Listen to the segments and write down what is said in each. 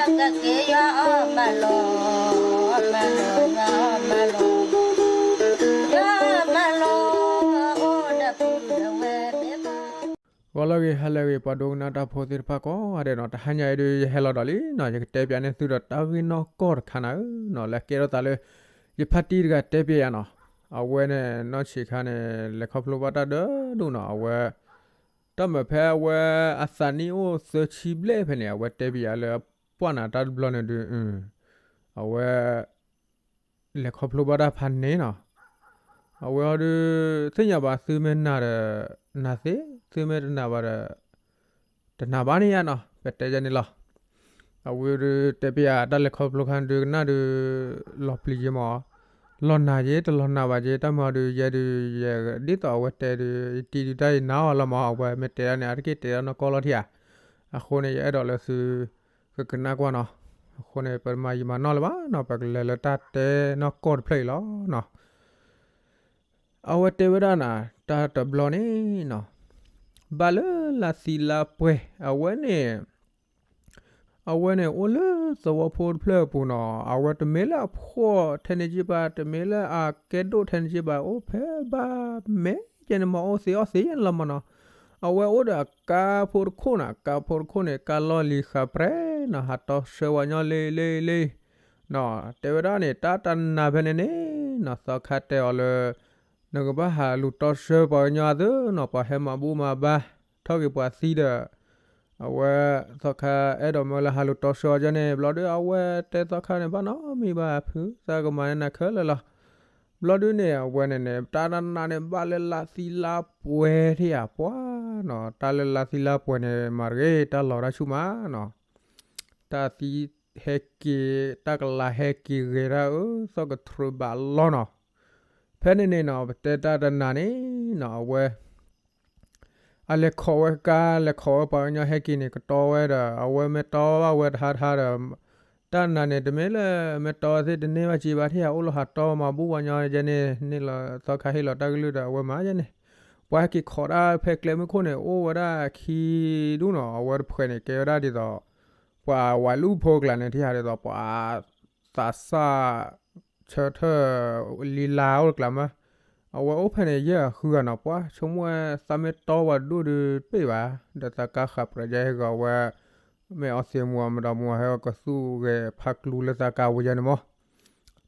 ကက့ၤယွၤအီၣ်မၤလိာ်, မၤလိာ်, ယွၤအီၣ်မၤလိာ်, ယွၤအီၣ်မၤလိာ်, အိၣ်ဒီးပူၤဒီးဝဲၢ်သ့ၣ်တဖၣ်, ဂီၤလၢအဂ့ၤ ဟါလၢအဂ့ၤ ပှၤဒိကနၣ်တၢ်ဖိသ့ၣ်တဖၣ်ကိးဂၤဒဲးနီၤ, တဟါညါအံၤဒုး ယဟဲလီၤဒီးလံနီၤ, ယကတဲပၠးန့ၢ်သုဒီးတၢ်ဂ့ၢ်နီၢ်ကီၢ်တခါနၤဧၢနီၤ, လၢအကဲထီၣ်သးလၢ ယဖါတံၢ်တဂၤတဲပၠးယၤနီၤ, အဝဲန့ၣ် နီၢ်ဆံးခါန့ၣ် လဲၤခီဖျိဘၣ်တၢ်ဒၢဒိၣ်နီၤ, အဝဲ တၢ်မၤဖဲအဝဲအသးနံၣ်အိၣ်သၢဆံဘျဲၣ်ဖဲန့ၣ် အဝဲတဲပၠးလၢအပှၢ်နၤတၢ်တဘျီန့ၣ်ဒုး, အဝဲ လဲၤခီဖျိဘၣ်တၢ်ဖးန့ၣ်နီၤ, အဝဲအီၤဒုး သ့ၣ်ညါဘၣ်သုမ့ၢ်နာ်ဒီး နာ်သ့, သုမ့ၢ်တနာ်ဘၣ်ဒီး တနာ်ဘၣ်န့ၣ်ယါနီၤ, ပတဲယဲန့ၣ်လီၤ. အဝဲဒုးတဲပၠးတၢ်လဲၤခီဖျိခါဒုးကနၣ်ဒုး လီၤပျံၤယ့မး, လီၤနာ်ယ့ တလီၤနာ်ဘၣ်ယ့ တၢ်မၤဒုး ယဲဒုး ယဲ ဒ်သိးအဝဲတဲဒုး ယတံၤဒုးတၢ်ယနာ်အီၤလီၤမး, အဝဲမ့ၢ်တဲဒၣ်န့ၣ် အါတက့ၢ်တဲဒၣ်နီၢ်ကီၢ်လီၤထံဧါ, အဃိန့ၣ် ယအဲၣ်ဒိးလၢသု ကကနၣ်ကွၢ်နီၤ, အဃိန့ၣ် ပမၤယံာ်မၤနီၢ်လၢၤဘၣ်နီၤ, ပကလဲၤလၢတၢ်တဲနီၢ်ကီၢ်တဖျၢၣ်အံၤလီၤနီၤ. အဝဲတဲဝဲဒၣ်နၤ တၢ်တဘျီန့ၣ်နီၤ, ဘၣ်လၢလါသံလါပှဲၤ အဝဲန့ၣ် အဝဲန့ၣ်အိၣ်လၢသဝီဖိတဖျၢၣ်အပူၤနီၤ, အဝဲတမ့ၢ်လၢအဖှီၣ်ထဲန့ၣ်က့ဘၣ်, တမ့ၢ်လၢအကဲဒိၣ်ထဲန့ၣ်က့ဘၣ်, အိၣ်ဖဲဘၣ်မဲာ်ယဲန့ၣ်မး, အိၣ်သ့အီၣ်သ့ယဲန့ၣ်လီၤမးနီၤ. အဝဲအိၣ်ဒီးအကါဖိတခိၣ်နီၤ, အကါဖိတခိၣ်န့ၣ် ကါလီၢ်လံၤဃးပြဲးနီၤ, ဟးတီဆှၢဝဲညီလ့လ့လ့နီၤ, တဲဝဲဒၣ်န့ၣ် တၢ်တနာ်ဖဲန့ၣ်န့ၣ်နီၤ, သီခါတဲအီၤလၢ နကဘၣ်ဟးလူၤတီဆှၢပှၤကညီအသိးနီၤ, ပှၤဟဲမၤဘူၣ်မၤဘါ ထီၣ်က့ၤပှၤသံဒီး အဝဲ သီခါအဲၣ်ဒိးမၢလၢဟးလူၤတီဆှၢအီၤန့ၣ်, ဘျီဒုးအဝဲတဲသီခါန့ၣ် ဘၣ်နီတမံၤဘၣ်, ဖုသးကမၤန့ၢ်နၤခဲလၢာ်လီၤ. ဘျီဒုးန့ၣ် အဝဲန့ၣ်န့ၣ် တၢ်တနာ်န့ၣ် ဘၣ်လၢလါသံလါပှဲၤထံၣ်ဧါ ပှၤနီၤ, တၢ်လၢလါသံလါပှဲၤန့ၣ် မၤတဂ့ၤ တၢ်လီၤတၢ်ဆူၣ်မးနီၤ, တၢ်သံဟဲက့ၤ တၢ်ကလၤဟဲက့ၤဂ့ၤတၢ်အၢ သီၣ်ကထြၢဘၣ်လီၤနီၤ. ဖဲန့ၣ်န့ၣ်နီၤ ပတဲတၢ်တနာ်န့ၣ်နီၤ အဝဲ အလဲၤခိးဝဲကါ လဲၤခိးဝဲပှၤကညီဟဲက့ၤန့ၣ် ကတီဝဲဒီး အဝဲမ့ၢ်တီဘၣ်ဝဲတဟါတဟါဒီး တၢ်နာ်န့ၣ် တမ့ၢ်လၢ မ့ၢ်တီသ့ၣ်တန့ၢ်ဘၣ်က့ဘၣ်ထံၣ်ဧါ, အိၣ်လီၤဟးတီမၤဘူၣ်ပှၤညီယဲန့ၣ် န့ၣ်လီၤ သီခါဟ့ၣ်လီၤတၢ်ကလုၢ်ဒီး အဝဲမၤယဲန့ၣ်, ပှၤဟဲက့ၤခိးဒၣ်ဖဲကျဲမုၢ်ခိၣ်န့ၣ် အိၣ်ဝဲဒၣ်ခံဒူၣ်နီၤ, အဝဲတဖှဲးန့ၣ် ကဲဝဲဒၣ်ဒ်သိး ပှၤဝဲလူၢ်ဖိကျါန့ၣ် ထံၣ်ဟးဒ်သိးပှၤ သးစၢ် ဆၢထၢၣ် လံလါအိၣ်တကျါမး, အဝဲအိၣ်ဖဲန့ၣ် ယဲၢ်ဂၤဃုဂၤနီၤ, ပှၤဆိကမိၣ်ဝဲ သးမ့ၢ်တီဝဲဒိၣ်ဒုးတပ့ၢ်ဘၣ်, ဒီးသးကါဃးပြးယဲဟဲဂီၤဝဲ, မ့ၢ်အီသံးမူၤအမဒီမူၤဟဲကသူၣ်ဂဲၤဖးကျူလၢသးကါဝဲယဲန့ၣ်မး,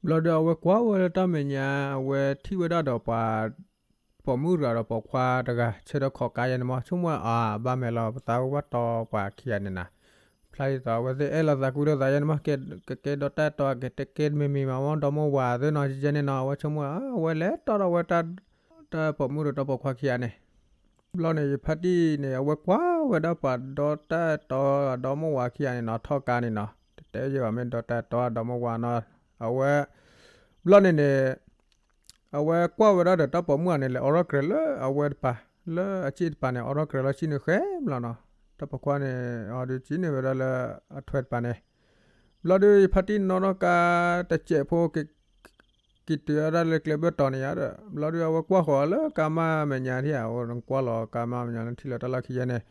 ဘျီဒီးအဝဲကွၢ်ဝဲလၢတၢ်မဲာ်ညါ အဝဲထံၣ်ဝဲဒၣ်ဒီးပှၤ ပိာ်မုၣ်တဂၤဒီးပိာ်ခွါတဂၤ ဆၢထၢၣ်ခိးကါယဲန့ၣ်မး, ဆိကမိၣ်အါ ဘၣ်မဲာ်လီၤ ပသးကဘၣ်တီပှၤခံဂၤန့ၣ်နၤ, ဖျါဒ်သိးအဝဲသ့ၣ်အဲၣ်လီၤသးကွံလိာ်သးယဲန့ၣ်မး, ကကဲဒီးတၢ်တီ ကတဲကဲမ့ၢ်မ့ၢ်မး မ့ၢ်ဒီမါဝၤသ့ၣ်နီၤ ယဲန့ၣ်နီၤ, အဝဲဆိကမိၣ် အဝဲလဲၤတီဒီးဝဲ တၢ်ပိာ်မုၣ်ဒီးတၢ်ပိာ်ခွါခံဂၤန့ၣ်, ဘျီန့ၣ် ယဖါတံၢ်န့ၣ် အဝဲကွၢ်ဝဲဒၣ်ပှၤဒီတၢ်တီဒီမါဝၤခံဂၤန့ၣ်နီၤ, ထီၣ်ကါန့ၣ်နီၤ, တတဲယဲဘၣ် မ့ၢ်ဒီတၢ်တီဒီမါဝၤနီၤ, အဝဲ ဘျီန့ၣ်န့ၣ် အဝဲကွၢ်ဝဲဒၣ်ဒီးတၢ်ပိာ်မုၣ်ဧါန့ၣ် လဲၤအိးထီၣ်ကြဲးလၢအဝဲတပၤ, လၢအစ့ၣ်တပၤန့ၣ် အိးထီၣ်ကြဲးလီၤ စံၣ်န့ၣ်ဃဲဘျီနီၤ, တၢ်ပိာ်ခွါန့ၣ် အီၤဒုးစံၣ်န့ၢ်ဝဲဒၣ်လၢအထွဲတပၤန့ၣ်, ဘျီဒုးယဖါတံၢ်နီၣ်ထီၣ်ကါတစဲးဖိ က့ၤတုၤဝဲဒၣ်လၢကျဲဘၢၣ်တီၤန့ၣ်ယါဒီး ဘျီဒုးအဝဲကွၢ်ဃီၤလၢကါမါမဲာ်ညါထံဧါ, အဝဲကွၢ်လီၤကါမါမဲာ်ညါလၢထံၣ်လီၤတၢ်လီၢ်ခံယဲန့ၣ်,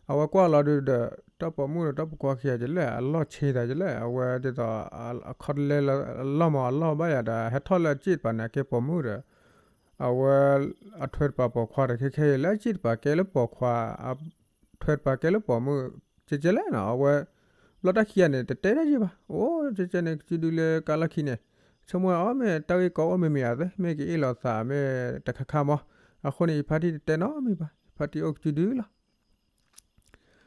အဝဲကွၢ်လီၤဒုးဒီး တၢ်ပိာ်မုၣ်ဒီးတၢ်ပိာ်ခွါခံဂၤကလဲၣ် အလီၢ်ဆ့သးကလဲၣ်, အဝဲဒ်သိး အခီတလဲလၢအလီၢ်မး အလီၢ်ဘၣ်ယၤဒီး ဟဲထီၣ်လၢအစ့ၣ်တပၤန့ၣ် အကဲပိာ်မုၣ်ဒီး အဝဲ အထွဲတပၤပိာ်ခွါဒီး ခဲခဲအံၤလၢအစ့ၣ်တပၤကဲလၢပိာ်ခွါ အထွဲတပၤကဲလၢပိာ်မုၣ် ကဲကဲလဲၣ်နီၤ, အဝဲ ဘျီတၢ်ခံဂၤန့ၣ် တတဲတၢ်ယံာ်ဘၣ်, အိၣ်ကဲကဲန့ၣ် ကစုဒုလၢကါလီၢ်ခံန့ၣ်, ဆိကမိၣ်အီၤ မ့ၢ်တၢ်ဂ့ၢ်ကီအိၣ်မ့ၢ်မ့ၢ်ဧါသ့ မ့ၢ်ကအ့ၣ်လိာ်သးမ့ၢ်တခါခါမး, အဃိန့ၣ် ယဖါတံၢ်တတဲနီတမံၤဘၣ်, ယဖါတံၢ်အိၣ်ကစုဒုလီၤ.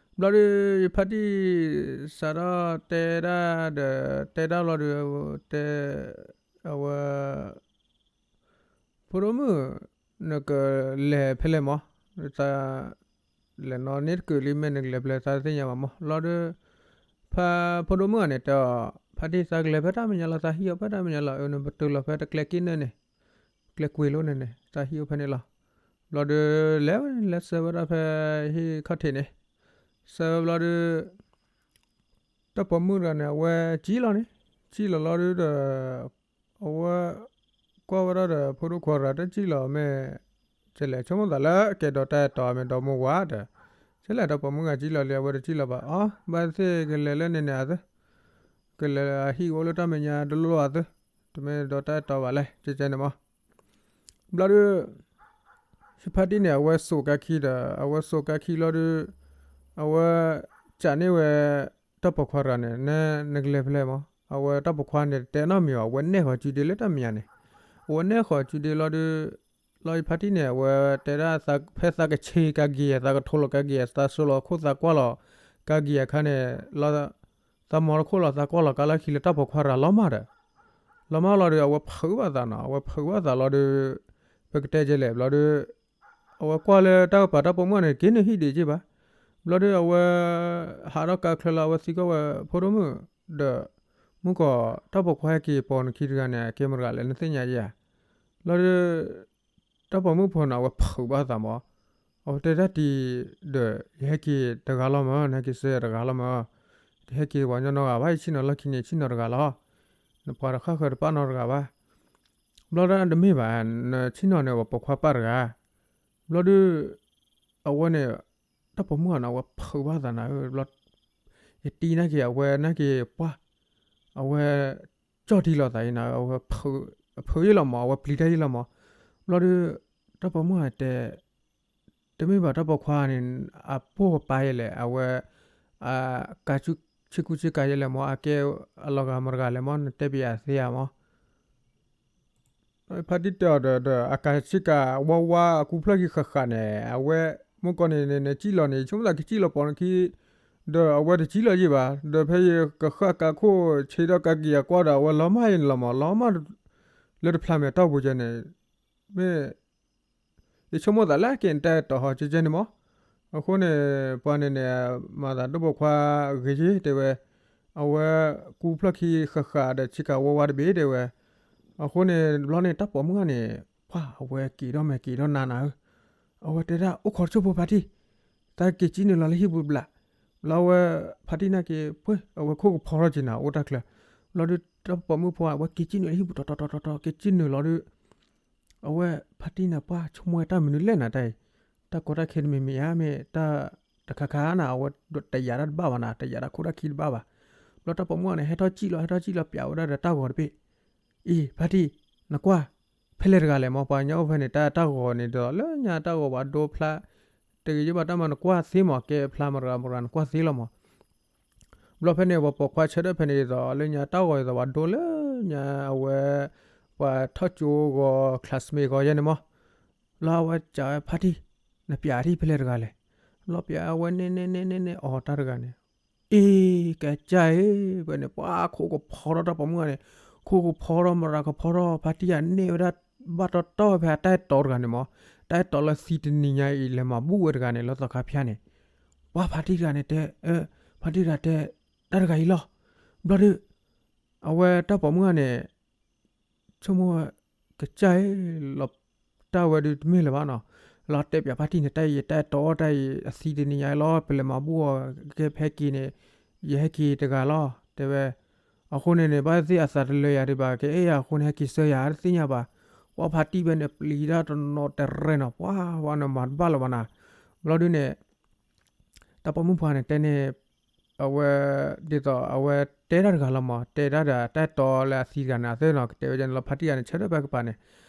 ဘျီဒုး ယဖါတံၢ် စးထီၣ်တဲဒၣ်ဒီး တဲဒၣ်ဘျီဒုး တဲ အဝဲ ဖိဒိၣ်မုၣ် နကလဲၤဖဲလဲၣ်မး, သး လဲၤနီၤန့ၣ်တကလုာ်လံ မ့ၢ်နကလဲၤဖဲလဲၣ် သးတသ့ၣ်ညါဘၣ်မး, ဘျီဒုး ဖါ ဖိဒိၣ်မုၣ်ဂၤန့ၣ် တဲအီၤ ဖါတံၢ် သးကလဲၤဖဲတၢ်မဲာ်ညါလီၤ, သးဟံၣ်အီၤဖဲတၢ်မဲာ်ညါလီၤ, အၢ နပတုၤလီၤဖဲတကျဲက့ၢ်နၢၣ်န့ၣ် ကျဲကွ့လိန့ၣ်န့ၣ် သးဟံၣ်အီၤဖဲန့ၣ်လီၤ. ဘျီဒုး လဲၤဝဲန့ၣ် လဲၤဆှၢဝဲဒၣ်ဖဲဟံၣ်ခီၣ်ထံးန့ၣ်, ဆှၢဝဲဘျီဒုး တၢ်ပိာ်မုၣ်တဂၤန့ၣ် အဝဲစံၣ်လီၤန့ၣ်, စံၣ်လီၤလီၤဒုးဒီး အဝဲ ကွၢ်ဝဲဒၣ်ဒီး ဖိဒိၣ်ခွါတဂၤ တစံၣ်လီၤမ့ၢ် ကလဲၤဆိကမိၣ်သးလၢကဲဒီးတၢ်အဲၣ်တီမ့ၢ်ဒီမါဝၤဒီး ကလဲၤတၢ်ပိာ်မုၣ်ဂၤစံၣ်လီၤလံ အဝဲတစံၣ်လီၤဘၣ်, အီ ဘၣ်သ့ၣ်ကလဲၤလၢန့ၣ်န့ၣ်အသ့ ကလဲၤဟံၣ်ကအိၣ်လၢတၢ်မဲာ်ညါတလိၣ်အသး, တမ့ၢ်ဒီးတၢ်အဲၣ်တီဘၣ်လဲၣ် ကဲကဲန့ၣ်မး. ဘျီဒုး ဖါတံၢ်န့ၣ် အဝဲစိာ်ကါခံဒီး အဝဲစိာ်ကါခံလီၤဒုး အဝဲ စံးန့ၢ်ဝဲ တၢ်ပိာ်ခွါတဂၤန့ၣ် နကလဲၤဖဲလဲၣ်မး. အဝဲတၢ်ပိာ်ခွါန့ၣ် တဲနီတမံၤဘၣ်, အဝဲနဲၣ်ဃီၤစုဒ့လၢတၢ်မဲာ်ညါန့ၣ်, အဝဲနဲၣ်ဃီၤစုဒ့လီၤဒုး လီၤအံၤဖါတံၢ်န့ၣ် အဝဲတဲဒၣ် ဖဲသးကဆ့ကါက့ၤယၤ သးကထိလီၤကါက့ၤယၤ သးစိလီၤခိၣ်သးကွၢ်လီၤကါက့ၤယၤအခါန့ၣ် သးမီတခိၣ်လီၤ သးကွၢ်လီၤကါလၢခံလၢတၢ်ပိာ်ခွါတဂၤလီၤမၢ်ဒီး လီၤမၢ်လီၤဒီး အဝဲဖုးဘၣ်သးနီၤ, အဝဲဖုးဘၣ်သးလီၤဒီး ပကတဲကဲလဲၣ် ဘျီဒီး အဝဲကွၢ်လၢတၢ်ကပၤတၢ်ပိာ်မုၣ်န့ၣ် က့ၤနုာ်ဟံၣ်ဒံးက့ၤဘၣ်. ဘျီဒီးအဝဲ ဟးထီၣ်ကါချၢလီၤ အဝဲသံကွၢ်ဝဲ ဖိဒိၣ်မုၣ် ဒီး မုၢ်ကီး တၢ်ပိာ်ခွါဟဲက့ၤပိာ်နခံတဂၤန့ၣ် အကဲမတၤတဂၤလဲၣ် နသ့ၣ်ညါဧါ. ဘျီဒီး တၢ်ပိာ်မုၣ်ဖိန့ၣ် အဝဲဖုးဘၣ်သးမး, အဝဲတဲဒၣ်တံၤ ဒီး ယဟဲက့ၤတဂၤလီၤမၢ်, နဟဲက့ၤဆှၢယၤတဂၤလီၤမၢ်, ယဟဲက့ၤပှၤညီနီတဂၤဘၣ်, ယဆ့ၣ်နီၤလီၢ်ခံန့ၣ် ယဆ့ၣ်နီၤတဂၤလီၤ. နပှၤတဃၣ်ဃၢၤတပာ်နီတဂၤဘၣ်. ဘျီဒီးတမ့ၢ်ဘၣ်, နဆ့ၣ်နီၤန့ၣ် ပှၤပိာ်ခွါပာ်တဂၤ. ဘျီဒီး အဝဲန့ၣ် တၢ်ပိာ်မုၣ်ဂၤန့ၣ် အဝဲဖုးဘၣ်သးနၤဧၢ, ဘျီ ယတံၤနာ်က့ၤ အဝဲနာ်က့ၤပှၢ် အဝဲ ကၠီၣ်ထံလီၤသးအံၤနၤ, အဝဲ အဖုးယ့ၢ်လီၤမး, အဝဲပျံၤတၢ်ယ့ၢ်လီၤမး. ဘျီဒီး တၢ်ပိာ်မုၣ်ဂၤတဲ တမ့ၢ်ဘၣ်တၢ်ပိာ်ခွါန့ၣ် အပိာ်ကပၤယဲလဲၣ်, အဝဲ အကါဆ့ကူဆ့ကၤယဲလဲၣ်မး, အကဲအလီၤဂာ်မတဂၤလဲၣ်မး, နတဲပယၤသ့ဧါမး. ဖါတံၢ်တဲအီၤဒီး ဒီးအကါဆ့ကၤဝါဝါ အကူဖျၢၣ်ခံဃၣ်ဃၣ်န့ၣ် အဝဲ မုၢ်ကီးန့ၣ် နစံၣ်လီၤန့ၣ် ယဆိကမိၣ်သးကစံၣ်လီၤပိာ်နခံ, ဒီးအဝဲတစံၣ်လီၤယ့ၢ်ဘၣ်, ဒီးဖဲယကဃၣ်ကါခိၣ်ဆ့ဒီးကါက့ၤယၤကွၢ်ဒီး အဝဲလီၤမၢ်ယဲန့ၣ်လီၤမး, လီၤမၢ် လၢတဖျါမဲာ်တီၢ်ပူၤကဲန့ၣ် မ့ၢ် ယဆိကမိၣ်သးလၢက့ၤနတၢ်အဲၣ်တီဟီကဲကဲန့ၣ်မး. အဃိန့ၣ် ပှၤန့ၣ်န့ၣ် မၤသးဒိၣ်ပိာ်ခွါဂ့ၤယ့ၢ်တဲဝဲ, အဝဲ ကူဖျၢၣ်ခံဃၣ်ဃၣ်ဒီးဆ့ကၤဝါဝါတဘ့ၣ်တဲဝဲ. အဃိန့ၣ် ဘျီန့ၣ် တၢ်ပိာ်မုၣ်ဂၤန့ၣ် ပှၤအဝဲက့ၤဒီးမဲာ်က့ၤဒီးနၤနၤဧၢ, အဝဲတဲဒၣ် အိၣ်ခိးတစိၢ်ဖိဖါတံၢ်, တၢ်က့ၤကံၣ်နုာ်လီၤလၢဟံၣ်ပူၤတဘျီ, ဘျီဝဲ ဖါတံၢ်နာ်က့ၤ ပှ့ၤ အဝဲခိၣ်ကဖီထီၣ်က့ၤနၤ အိၣ်တၢ်ချၢ, ဘျီဒီးတၢ်ပိာ်မုၣ်ဖိ အဝဲက့ၤကံၣ်နုာ်လၢဟံၣ်ပူၤတီတီတီတီတီ က့ၤကံၣ်နုာ်လီၤဒီး အဝဲဖါတံၢ်န့ၣ် ပှၤဆိကမိၣ်ဝဲတၢ်မနုၤလဲၣ်နၤတၢ်အံၤ, တၢ်ကီတၢ်ခဲတမံၤမံၤဧါ, မ့ၢ်တၢ်တခါခါနၤ, အဝဲတယာ်တၢ်တဘၣ်ဘၣ်နၤ, တယာ်တၢ်ခိၣ်တၢ်ခံတဘၣ်ဘၣ်. ဘျီတၢ်ပိာ်မုၣ်ဂၤန့ၣ် ဟဲထီၣ်ကံၣ်လီၤ ဟဲထီၣ်ကံၣ်လီၤ ပျးဝဲဒၣ်ဒီးတၢ်ဂီၤတဘ့ၣ်, အံၤ ဖါတံၢ် နကွၢ် ဖဲလဲၣ်တဂၤလဲၣ်မး, ပှၤကညီအိၣ်ဖဲန့ၣ် တၢ်တၢ်ဂီၤန့ၣ်ဒီး လၢညါတၢ်ဂီၤပှၤဒိဖျါ တဂ့ၤယဘၣ်တၢ်မၤ နကွၢ်သ့မး, ကဲဖျါမတဂၤမတဂၤ နကွၢ်သ့လီၤမး. ဘျီဖဲန့ၣ် ပှၤပိာ်ခွါဆၢထၢၣ်ဖဲန့ၣ်ဒ်သိး လၢညါတၢ်ဂီၤဒ်သိးပှၤဒိလၢညါအဝဲ ပှၤထီၣ်ကၠိဂီၤ classmate ဂီၤယဲန့ၣ်မး. ဘျီအဝဲစံးဝဲ ဖါတံၢ် နပျးထံၣ်ဖဲလဲၣ်တဂၤလဲၣ်. ဘျီပျးအဝဲန့ၣ်န့ၣ်န့ၣ်န့ၣ်န့ၣ် အီၤတၢ်တဂၤန့ၣ် အ့ ကစၢ်ဧၢ, ဖဲန့ၣ် ပှၤခိၣ်ကဖီထီၣ်တၢ်ပိာ်မုၣ်ဂၤန့ၣ်, ခိၣ်ကဖီထီၣ် မရၤကဖီထီၣ် ဖါတံၢ်ဂၤန့ၣ်ဝဲဒၣ် ဘၣ်တီတီဝဲဖဲအတၢ်အဲၣ်တီတဂၤန့ၣ်မး, တၢ်အဲၣ်တီလၢသံတနံၤညါအံၤ လဲၤမၤဘူၣ်ဝဲတဂၤန့ၣ် လၢသီခါဖၠါန့ၣ်, ပှၤဖါတံၢ်တဂၤန့ၣ်တဲ, ဖါတံၢ်တဂၤတဲ တၢ်တဂၤအံၤလီၤ. ဘျီဒီး အဝဲတၢ်ပိာ်မုၣ်ဂၤန့ၣ် ဆိကမိၣ်ဝဲ ကစၢ်ဧၢ, လီၤတၢ်ဝဲဒုးတမ့ၢ်လၢၤဘၣ်နီၤ, လီၤတဲပၠးဖါတံၢ်န့ၣ် တၢ်အံၤ တၢ်အဲၣ်တီအီၤတၢ်အံၤ အသံတနံၤညါအံၤလီၤ, ပလဲၤမၤဘူၣ်အီၤ ကဟဲက့ၤန့ၣ် ယဟဲက့ၤတဂၤလီၤ တဲဝဲ. အဃိန့ၣ်န့ၣ် ဘၣ်သ့ၣ်အသးတလၢယၤဒံးဘၣ် ကအဲၣ်ယၤအဃိန့ၣ် ဟဲက့ၤဆှၢယၤ တသ့ၣ်ညါဘၣ်. ပှၤဖါတံၢ်ဖဲန့ၣ် ပျံၤတၢ်တနီၤတရဲၣ်နီၤ, ပှၤဝဲန့ၣ်မၤတဘၣ်လၢၤဘၣ်နၤ. ဘျီဒုးန့ၣ် တၢ်ပိာ်မုၣ်ပှၤန့ၣ်တဲန့ၣ် အဝဲ ဒ်သိးအဝဲတဲတၢ်တဂၤလီၤမး, တဲတၢ်ဒီးတၢ်အဲၣ်တီလၢအသံတဂၤန့ၣ် အသၢနီၤ ကတဲဝဲဒ်န့ၣ်လီၤ, ဖါတံၢ်ဂၤန့ၣ် ဆၢထၢၣ်ဖဲကပၤန့ၣ်.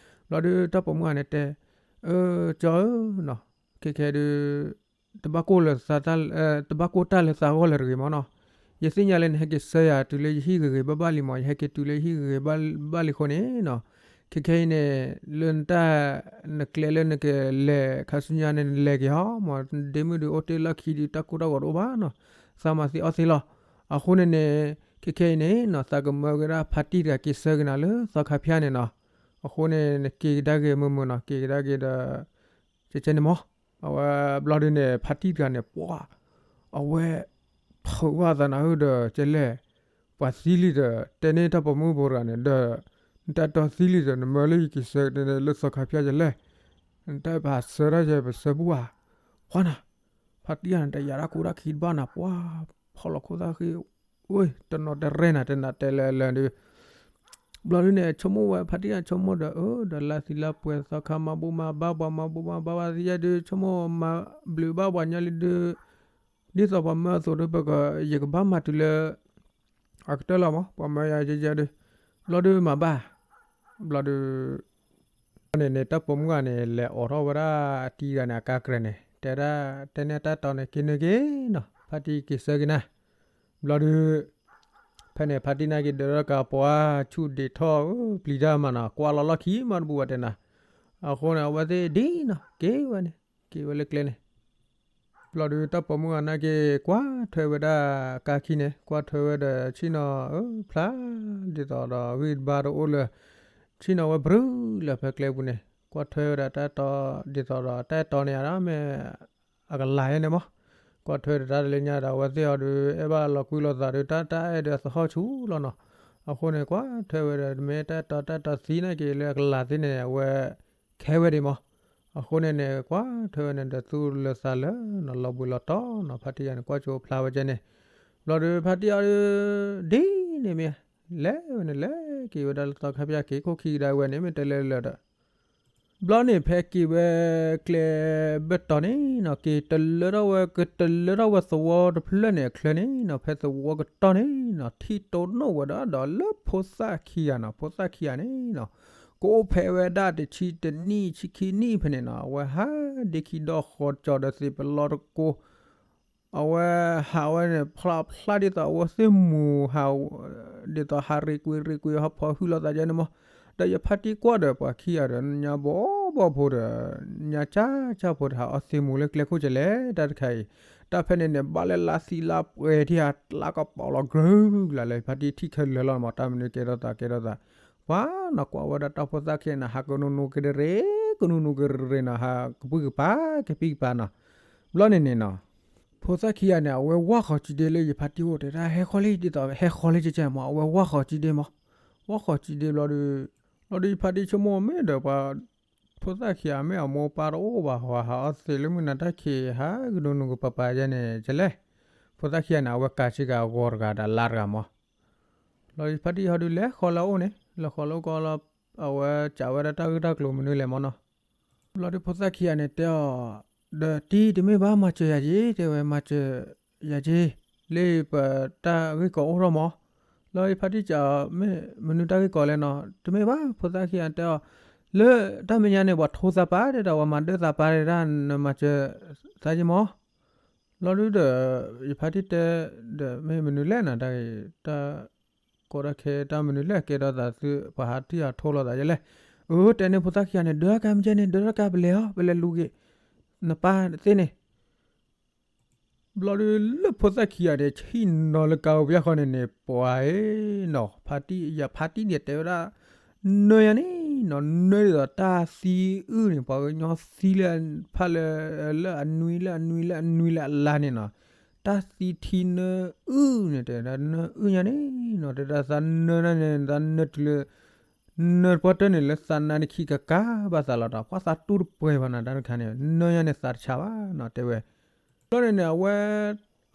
ဘျီဒုးတၢ်ပိာ်မုၣ်ဂၤန့ၣ်တဲ, အၢ ကၠီဧၢနီၤ, ခဲခဲဒုး တဘၣ်ကိၢ်လၢ တဘၣ်ကိၢ်တၢ်လၢသးဂီၢ်လၢၤတဂ့ၤမးနီၤ. ယသ့ၣ်ညါလၢနဟဲက့ၤဆှၢယၤ တုၤလၢယဟံၣ်ဂ့ၤဂ့ၤဘၣ်ဘၣ်လံမး, ယဟဲက့ၤတုၤလၢယဟံၣ်ဂ့ၤဂ့ၤဘၣ်ဘၣ်လံအဃိန့ၣ်နီၤ, ခဲခဲအံၤန့ၣ် လၢနတၢ် နကျဲလၢနကလဲၤခါဆူညါန့ၣ် နလဲၤက့ၤဟီမး, ဒ့မုၣ်ဒုးအိၣ်တ့ၢ်လီၢ်ခံဒုး တၢ်ကိၢ်တၢ်ဂီၤတအိၣ်ဘၣ်နီၤ, သးမၤသ့အီၣ်သ့လီၤ. အဃိန့ၣ်န့ၣ် ခဲခဲအံၤန့ၣ်နီၤ သးကမၢဝဲဒၣ်ဖါတံၢ်တဂၤက့ၤဆှၢက့ၤနၤလၢသီခါဖၠါန့ၣ်နီၤ. အဃိန့ၣ် နက့ၤကဒါက့ၤမုာ်မုာ်နီၤ, က့ၤကဒါက့ၤဒီး ကဲကဲန့ၣ်မး. အဝဲဘျီဒုးန့ၣ် ဖါတံၢ်တဂၤန့ၣ် ပှၤ အဝဲ ဖုးဘၣ်သးနၤဧၢဒီး ကဲလဲၣ် ပှၤသံလံဒီး တဲန့ၢ်တၢ်ပိာ်မုၣ်ဖိတဂၤန့ၣ်ဒီး နတၢ်အဲၣ်တီသံလံဒီး နမၢလၢယက့ၤဆှၢက့ၤလၢသီခါဖၠါယလဲၣ်, နတၢ်ပာ်ဆှၢတၢ်ယဲ ပဆှၢဘူၣ်ဧါ. ပှၤနၤ ဖါတံၢ်ဂၤန့ၣ် တယာ်တၢ်ကိၢ်တၢ်ခံတဘၣ်နၤ, ပှၤ ဖီၣ်လီၤခိၣ်သၣ်ဃံ ဝဲ တနီၤတရဲၣ်နၤ တဲနၤတဲလၢလၢဒုး ဘျီဒုးန့ၣ် ဆိကမိၣ်ဝဲ ဖါတံၢ်ဂၤဆိကမိၣ်ဒီး အၢ ဒီးလၢသံလၢပှဲၤသီခါ မၤဘူၣ်မၤဘါပှၤ မၤဘူၣ်မၤဘါပှၤသ့ယဲဒုး ဆိကမိၣ်မၤဘျုးဘၣ်ပှၤညီလံဒုး ဒ်သိးပှၤမၢအသိးဒီး ပက ယကဘၣ်မၤတုၤလၢ အကတၢၢ်လီၤမး ပှၤမၢယၤယဲယဲဒုး, ဘျီဒုးမၤဘၣ်, ဘျီဒုး န့ၣ်န့ၣ် တၢ်ပိာ်မုၣ်ဂၤန့ၣ် လဲၤအိးထီၣ်ဝဲဒၣ်အတံၤဂၤန့ၣ် အကါကြဲၤန့ၣ် တဲဒၣ် တဲန့ၢ်တၢ်တီန့ၣ် က့ၤနုာ်က့ၤနီၤ ဖါတံၢ်က့ၤဆၢက့ၤနၤ, ဘျီဒုး ဖဲန့ၣ် ဖါတံၢ်နာ်က့ၤဒၢးထီၣ်ကးပှၤဆူၣ်ဒံးထီၣ် ပျံၤတၢ်မးနီၤ ကွၢ်လီၤလီၢ်ခံမးတဘူၣ်ဘၣ်တဲနၤ, အဃိန့ၣ် အဝဲသ့ၣ်ဒ်နီၤ က့ၤဝဲန့ၣ် က့ၤဝဲလၢကျဲန့ၣ် ဘျီဒုးတၢ်ပိာ်မုၣ်ဂၤနာ်က့ၤ ကွၢ်ထွဲဝဲဒၣ်ကါခံန့ၣ် ကွၢ်ထွဲဝဲဒီးဆ့ၣ်နီၤ ဖျါ ဒ်သိးဒီးဂံၢ်တဘါတအိၣ်လၢ ဆ့ၣ်နီၤဝဲဘြူၤလၢဖဲကျဲပူၤန့ၣ် ကွၢ်ထွဲဝဲဒၣ်တၢ်တီ ဒ်သိးဒီးတၢ်တီန့ၣ် အမ့ၢ်အကလၤယဲန့ၣ်မး, ကွၢ်ထွဲဒီးတၢ်တလၢညါဒီး အဝဲသ့ၣ်အီၤဒုး အဲၣ်ဘၣ်လီၤကွံလိာ်သးဒုး တၢ်တၢ်အဲၣ်ဒုးအသဟီၣ်ဆူၣ်လီၤနီၤ, အဃိန့ၣ် ကွၢ်ထွဲဝဲဒီး မ့ၢ်တၢ်တီတၢ်တီသံနာ်က့ၤလၢအကလၤသ့န့ၣ် အဝဲ ခဲဝဲဒၣ်မး, အဃိန့ၣ်န့ၣ် ကွၢ်ထွဲဝဲန့ၣ်ဒီးသူၣ်လၢသးလၢနီၤ လီၤဘှံးလီၤတီၤနီၤ ဖါတံၢ်ဂၤန့ၣ် ကွၢ်ကၠိဖျါဝဲကဲန့ၣ်, ဘျီဒုးဖါတံၢ်အီၤဒုး ဒ်န့ၣ်မ့ၢ် လဲၤဝဲန့ၣ် လဲၤက့ၤဝဲဒၣ်လၢသီခါပၠၣ်က့ၤခိၣ်ခံကဒါဝဲန့ၣ် မ့ၢ်တဲလၢလၢာ်ဒီး ဘျီန့ၣ်ဖဲက့ၤဝဲကျဲဘၢၣ်တီၤန့ၣ်နီၤ က့ၤတလၢထီၣ်ဝဲ ကတလၢထီၣ်ဝဲသဝီတဖျၢၣ်န့ၣ်အချၢန့ၣ်နီၤ ဖဲသဝီကတီၢ်န့ၣ်နီၤ ထံၣ်တိၢ်နီၣ်ဝဲဒၣ်ဒီးလၢဖိသၣ်ခံဂၤနီၤ ဖိသၣ်ခံဂၤန့ၣ်နီၤ ကအိၣ်ဖဲဝဲဒၣ်တဆံတနံၣ်ဆံခံနံၣ်ဖဲန့ၣ်နီၤ အဝဲဟးဒ့ခံဒီၣ်ဃီကၠီၤဒီးသ့ၣ်ပလီတကိ အဝဲဟးဝဲန့ၣ် ဖျါဖျါဒ်သိးအဝဲသ့ၣ်မူၤဟး ဒ်သိးဟးရ့ကွံာ်ရ့ကွံာ်ဟးဖီဟုလိာ်သးယဲန့ၣ်မး, ဒီးယဖါတံၢ်ကွၢ်ဒီးပှၤခံဂၤဒီး ညါဘီဘီဖိဒီး ညါကၢ်ကၢ်ဖိတဟးအီၣ်သ့ၣ်မူၤလၢကျဲ ခိၣ်ကလဲၣ် တၢ်တခါအံၤ, တၢ်ဖဲန့ၣ်န့ၣ် ဘၣ်လၢလါသံလါပှဲၤထံၣ်ဟး လါကပီၤလီၤ ကြၢးလၢ်လၢ် ယဖါတံၢ်ထံၣ်ခဲလၢာ်လီၤမး တၢ်မနုၤကဲထီၣ်သးကဲထီၣ်သး, ပှၤနီၢ်ကွၢ်ဝဲဒၣ်တၢ်ဖိသၣ်ခံဂၤန့ၣ် ဟးကနူၤနူၤကရ့ရ့ ကနူၤနူၤကရ့ရ့နီၤ ဟးကပုၢ်ကပၤ ကပံၢ်ကပၤနီၤ, ဘျီန့ၣ်န့ၣ်နီၤ ဖိသၣ်ခံဂၤန့ၣ် အဝဲဝၢ်ဃီၤကံဒ့လၢယဖါတံၢ်အိၣ် တဲဒၣ်ဟဲဃီလံ ဒ်သိးဟဲဃီလံကဲကဲမး အဝဲဝၢ်ဃီၤကံဒ့မး, ဝၢ်ဃီၤကံဒ့ဘျီဒုး, ဘျီဒုးယဖါတံၢ်ဆိကမိၣ်မ့ၢ်ဒီးပှၤ ဖိသၣ်ခံဂၤမ့ၢ်အမိၢ်ပၢ်တအိၣ်ဘၣ် ဟးဟးအီၣ်သ့ၣ်လၢမုၢ်နၤတၢ်ခံး ဟးကနူၤနူၤကပၤပၤယဲန့ၣ် ကလဲၣ်, ဖိသၣ်ခံဂၤန့ၣ် အဝဲကၤဆ့ကၤဂီၤတဂၤဒီးလါတဂၤမး ဘျီဒုးယဖါတံၢ်ဟီဒုးလဲၤဃီၤလၢအအိၣ်န့ၣ် လဲၤဃီၤလၢအအိၣ်ကီလီၤ, အဝဲစံးဝဲဒၣ်တၢ်ဂ့ၢ်တၢ်ကျိၤမနုၤလဲၣ်မးနီၤ, ဘျီဒုးဖိသၣ်ခံဂၤန့ၣ်တဲအီၤ, ဒီးတံၢ်တမ့ၢ်ဘၣ်မၤစၢၤယၤက့ၤ တဲဝဲမၤစၢၤယၤက့ၤ, လၢပတၢ်ဂ့ၢ်ကီအိၣ်ထီၣ်မး, ဘျီယဖါတံၢ်စံးအီၤ မ့ၢ်မနုၤတၢ်ဂ့ၢ်ကီလဲၣ်နီၤ တမ့ၢ်ဘၣ် ဖိသၣ်ခံဂၤတဲအီၤ, လၢတၢ်မဲာ်ညါန့ၣ် ပှၤထိသးပာ်တဲဒၣ် ပှၤမၤဒၢသးပာ်တဲဒၣ် နမၤစၢၤသးက့ၤမး ဘျီဒုးဒီး ယဖါတံၢ်တဲ ဒီးမ့ၢ်မနုၤလဲၣ်နီၤ တၢ်ဂ့ၢ် တၢ်ကီတၢ်ခဲ တၢ်မနုၤလဲၣ် ကဲထီၣ်သးသု ပှၤဟးထံၣ်ဟးထိလိာ်သးယဲလဲၣ်, အၢ တဲန့ၢ်ဖိသၣ်ခံဂၤန့ၣ် ဒၢတၢ်ကါမ့ၢ်ကဲန့ၣ် ဒၢတၢ်ကါပလဲၤအီၤ ပလဲၤလူၤက့ၤ နပၢ်သ့ၣ်န့ၣ် ဘျီဒုးလၢဖိသၣ်ခံဂၤန့ၣ် ဆံၣ်နီၤလၢကါပူၤပယါဃီန့ၣ်န့ၣ် ပှၤအံၤနီၤ ဖါတံၢ် ယဖါတံၢ်န့ၣ်တဲဝဲဒၣ် နၢယၤန့ၣ်နီၤ နၢဒ်သိးတၢ်သံအုၣ်န့ၣ် ပှၤကညီသံလၢ ဖးလၢ လၢအနွံ လၢအနွံ လၢအနွံ လၢအလါန့ၣ်နီၤ, တၢ်သံထံနၢအုၣ်န့ၣ် တဲဒၣ်နၢအုၣ်ညါန့ၣ်နီၤ တဲဒၣ်သးနၢန့ၣ် သးနၢတုၤလၢ နၢတပှၢ်တၢၢ်န့ၣ် လၢသးနါန့ၣ်ခံကကါဘၣ်သးလီၤဒီး ကွၢ်သးတူၢ်တပှဲၤဘၣ်နၤ တၢ်တခါန့ၣ် နၢညါန့ၣ်သးတဆါဘၣ်နီၤ တဲဝဲ ဘျီန့ၣ်န့ၣ် အဝဲ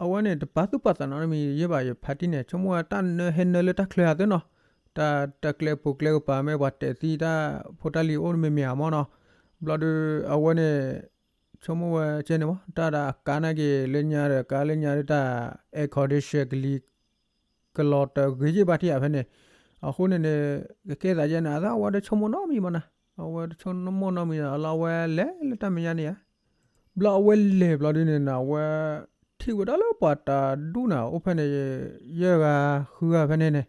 အဝဲန့ၣ် တပာ်သူၣ်ပာ်သးနီတမံၤ ယဲဘၣ် ယဖါတံၢ်န့ၣ် ဆိကမိၣ်ဝဲတၢ်နၢဟဲနၢလၢတၢ်ချၢအသ့နီၤ, တၢ် တၢ်ကျဲပူၤကျဲကပၤမ့ၢ်ပှၤတဲာ်သံတၢ်ဖိတၢ်လံၤအိၣ်တမံၤမံၤဧါမးနီၤ, ဘျီဒုး အဝဲန့ၣ် ဆိကမိၣ်ဝဲကဲန့ၣ်မး တၢ်ဒီးအကါနာ်က့ၤလၢညါဒီး ကါလၢညါဒ်တၢ် air condition ကလံၤ ကလီၤတဂ့ၤယံၣ်ဘၣ်ထံၣ်ဧါဖဲန့ၣ်, အဃိန့ၣ်န့ၣ် ကကဲသးယဲန့ၣ် အသးအဝဲတဆိကမိၣ်နီတမံၤမးနၤ, အဝဲတဆိကမိၣ်နီတမံၤ အလီၤအဝဲလဲၤလၢတၢ်မဲာ်ညါန့ၣ်ဧါ, ဘျီအဝဲလဲၤဘျီဒုန့ၣ်နီၤ အဝဲ ထံၣ်ဝဲဒၣ်လၢပှၤတၢ်ဒူၣ်နၤ အိၣ်ဖဲန့ၣ် ယဲၢ်ဂၤဃုဂၤဖဲန့ၣ်န့ၣ်,